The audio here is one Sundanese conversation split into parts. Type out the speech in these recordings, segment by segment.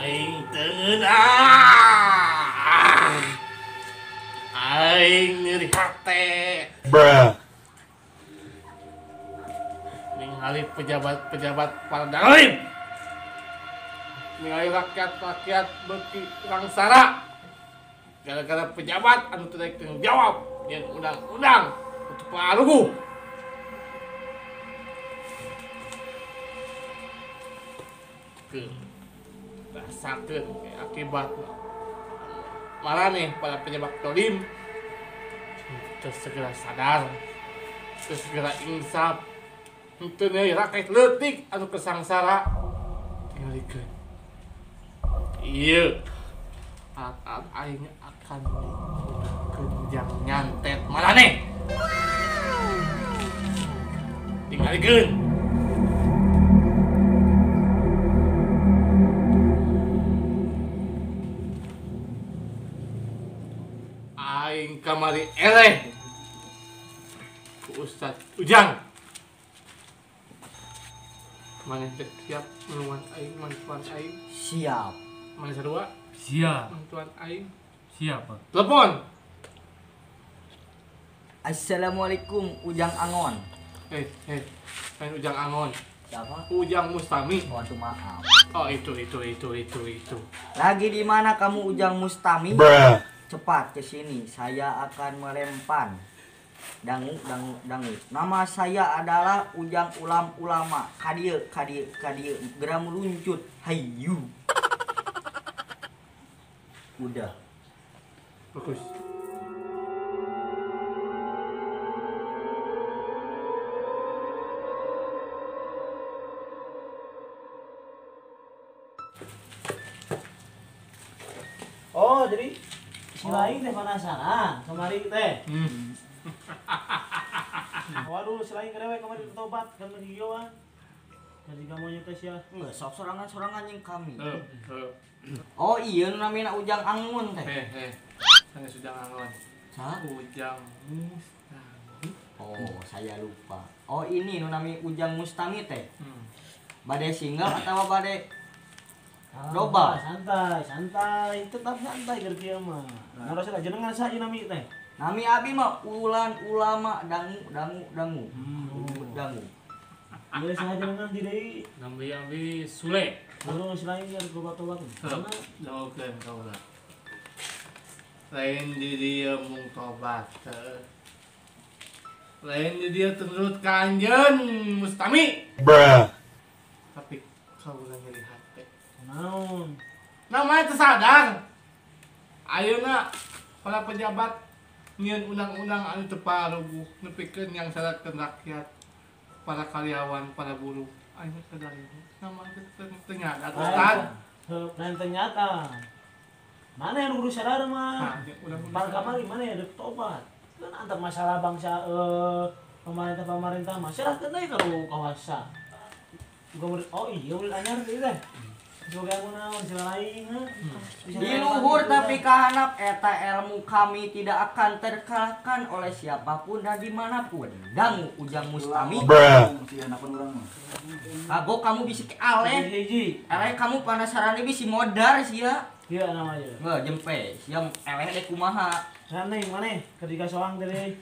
Aing teu ah. Aing nyeri hate. Bruh. Ningali pejabat-pejabat para dalim. Ningali rakyat-rakyat beuki sangsara. Gara-gara pejabat anu teu daek tanggung jawab yang undang-undang untuk paruguh. Rasakeun akibat maraneh para pejabat dolim teu segera sadar, teu segera insaf, teu neuy rakyat leutik anu kesangsara tingalikeun. Ieu alat-alat aing akan digunakeun jang nyantet maraneh. Tingalikeun. Aing kamari eleh ku Ustad Ujang. Maneh teh siap nulungan aing, mantuan aing? Siap. Maneh sarua? Siap. Mantuan aing? Siap, Pak. Telepon. Assalamualaikum Ujang Angon. Lain Ujang Angon. Siapa? Ujang Mustami. Waduh, maaf. Oh, itu. Lagi di mana kamu Ujang Mustami? Bruh. Cepat ke sini, saya akan merempan. Dangu, dangu, dangu. Nama saya adalah Ujang Ulam Ulama. Kadieu, kadieu, kadieu. Geura meluncut. Hayu. Udah. Bagus. Oh, jadi si lain teh penasaran kemari teh. Waduh, si lain kerewe kemari tobat kan hijauan. Jadi kamu teh sia. Enggak, sok sorangan-sorangan jeung kami. Oh iya namina Ujang Angon teh. Sanes Ujang Angon. Sa? Ujang Mustami. Oh, saya lupa. Oh, ini nu nami Ujang Mustami teh. Bade single atau bade double? Santai, santai, tetap santai keur kieu mah. Naros lah jenengan saha ieu nami teh? Nami abi mah Ulan Ulama dangu dangu dangu. Dangu. Ieu saha jenengan di deui? Nami abi Sule. Terus lain keur tobat-tobat. Jawabkeun kaula. Lain di dieu mung tobat. Lain di dieu tenurut ka anjeun Mustami. Bruh. Tapi kaula nyeri hate. Naon? Namanya tersadar. Ayeuna para pejabat nyieun undang-undang anu teu paruguh nepikeun yang syaratkeun rakyat, para karyawan, para buruh. Ayeuna sadar namanya teu nyata Ustad. Heuh, ternyata. Mana yang kudu sadar mah? Pan kamari mana yang deuk tobat? Kan antar masalah bangsa pemerintah-pemerintah mah serahkeun deui ka kawasa. Oh iya murid anyar deui teh. Di luhur tapi kahanap eta ilmu kami tidak akan terkalahkan oleh siapapun dan dimanapun. Dangu Ujang Mustami. Kagok kamu bisi aleh. Eleh kamu penasaran bisi modar sia. Iya namanya. Nggak jempe, sia eleh deh kumaha. Sana mana? Ketika soang tadi.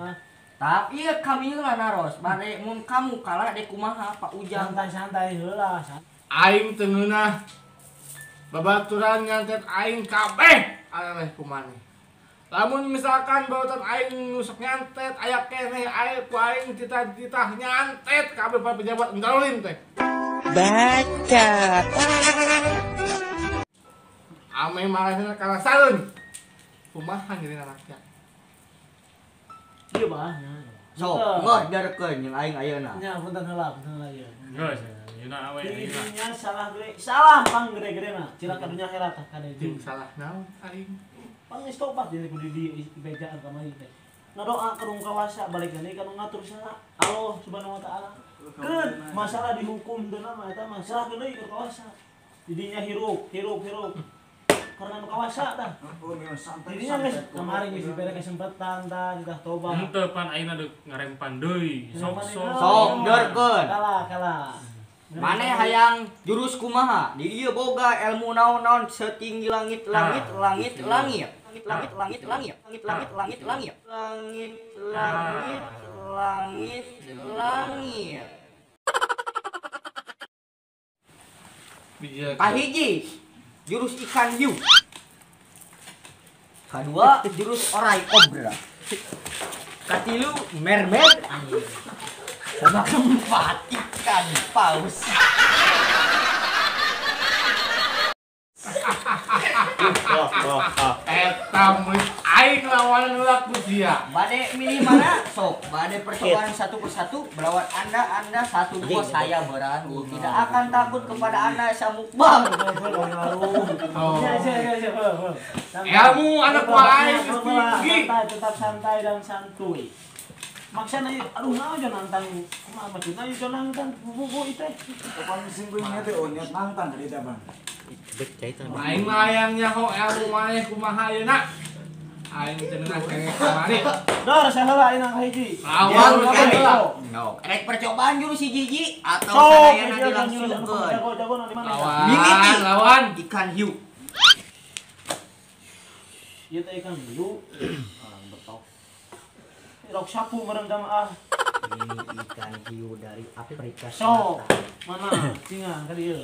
Hah? Tapi ya kami lah naros, bade mun kamu kalah dek kumaha Pak Ujang. Santai-santai heula. Aing teu ngeunah. Babaturan nyantet aing kabeh areleh kumaneh. Lamun misalkan babaturan aing nusuk nyantet aya keneh aing ku aing cita-cita nyantet kabeh para pejabat endalin teh. Baca. Ame marahna karasaeun. Kumaha nyerina rakyat. Iya bah. Sok, nggak jarkeun jeung aing ayeuna. Nya punten heula, punten heula ieu. Geus, ayeuna awe ayeuna. Nya salah gede, salah pang gede-gedena. Cilaka dunya akhirat tah kade jeung salah naon aing. Pang geus tobat jadi kudu di bejaan ka mari teh. Ngadoa ka nu kawasa balik deui ka nu ngatur saha? Allah Subhanahu wa taala. Keun masalah dihukum teu mah eta mah serahkeun deui ka kawasa. Didinya hirup, hirup, hirup. Karena nu kawasa tah. Didinya geus kamari geus dibere kesempatan tah ditah tobat. Henteu pan ayeuna deuk ngarempan deui. Sok sok. Sok derkeun. Kalah, kalah. Maneh hayang jurus kumaha? Di dieu boga ilmu naon-naon setinggi langit langit langit langit langit langit langit langit langit langit langit langit langit langit langit. Kahiji jurus ikan hiu. Kedua jurus orai kobra. Katilu mermaid. Sama keempat ikan paus. Eta murid aing lawan laku sia. Bade milih mana? Sok, bade percobaan satu persatu melawan Anda 1 2 saya berani. Tidak akan takut kepada Anda samuk bang. Ilmu anak buah aing tinggi. Tetap santai dan santuy. Maksana aduh naon jo nantang kumaha maksudna jo nantang bubu itu. Kapan sing kuingnya teh onyet nantang ka dieu Bang. Aing mah hayang nyaho ilmu maneh kumaha ayeuna. Aing teu ngeunah keneh kamari. Dor saheula ayeuna ka hiji. Lawan heula. No. Rek percobaan jurus hiji-hiji atau sadayana dilangsungkeun. Lawan, lawan ikan hiu. Ieu teh ikan hiu. Betok. Rok sapu bareng jamaah. Ini ikan hiu dari Afrika Selatan. So, mana? Singa ka dieu.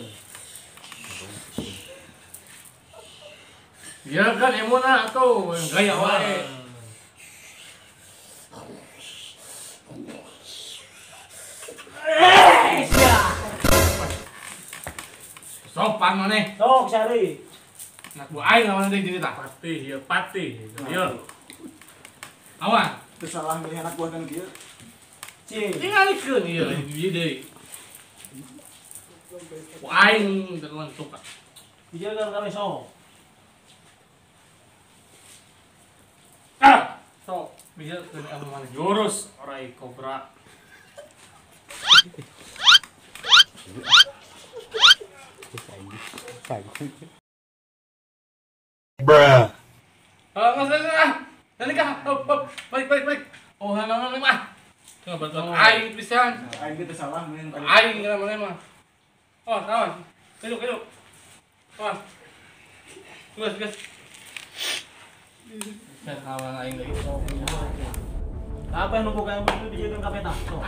Ya kan emona atuh gaya wae. Sopan maneh. Sok cari. Anak buah aing lawan deui jadi tah. Patih ieu patih. Ieu. Awan. Teu salah milih anak buah kan kieu. Cing. Tingalikeun ieu ieu deui. Aing dengan suka. Dijaga kami sok. Ah, sok bisa ke mana? Jurus orai kobra. Bruh. Ah, nanti kah? Balik, balik, balik. Oh, nang mah. Tengah bantuan aing pisan. Aing teh salah meureun. Aing kana maneh mah. Oh, kawan. Duduk, duduk. Kawan. Gas, gas. Saya kawan aing lagi. Apa yang nunggu kayak begitu dijadikan kapeta? Sok.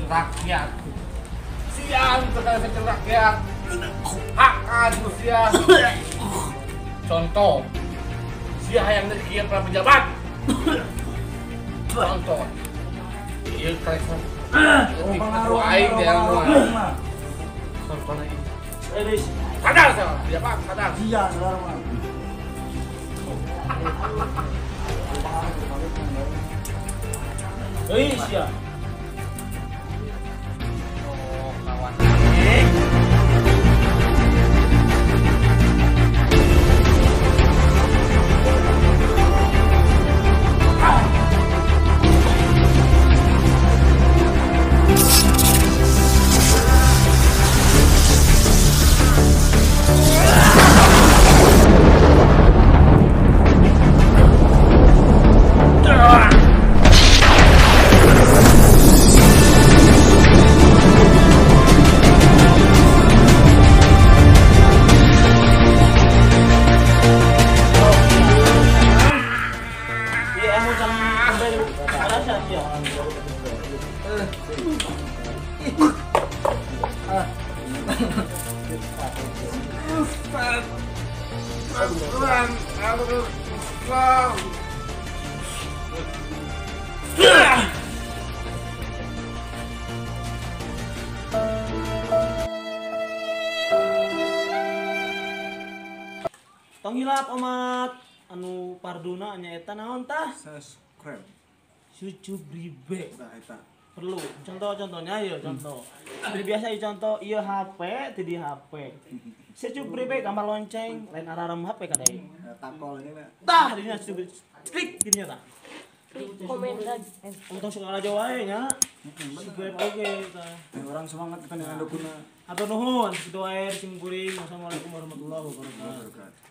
Rakyat siang terkait rakyat hak manusia. Contoh sia yang dari para pejabat. Contoh iya kayak aing di mah. Contohnya ini sadar sama pejabat sadar iya sadar mah. Hei sia. Tong hilap omat. anu parduna nyaeta naon tah? Subscribe. Subscribe. Tah eta. Perlu. Contoh-contohnya ya contoh. Seperti biasa ya contoh ieu HP teu di HP. Subscribe gambar lonceng lain ararem HP kadai. Takol ini na. Tah dinya subscribe. Klik dinya tah. Klik komen dan Untung segala aja wae nya. Subscribe oge tah. Orang semangat kita dengan dukuna. Atur nuhun, kitu wae sim kuring. Wassalamualaikum warahmatullahi wabarakatuh. Wabarakatuh.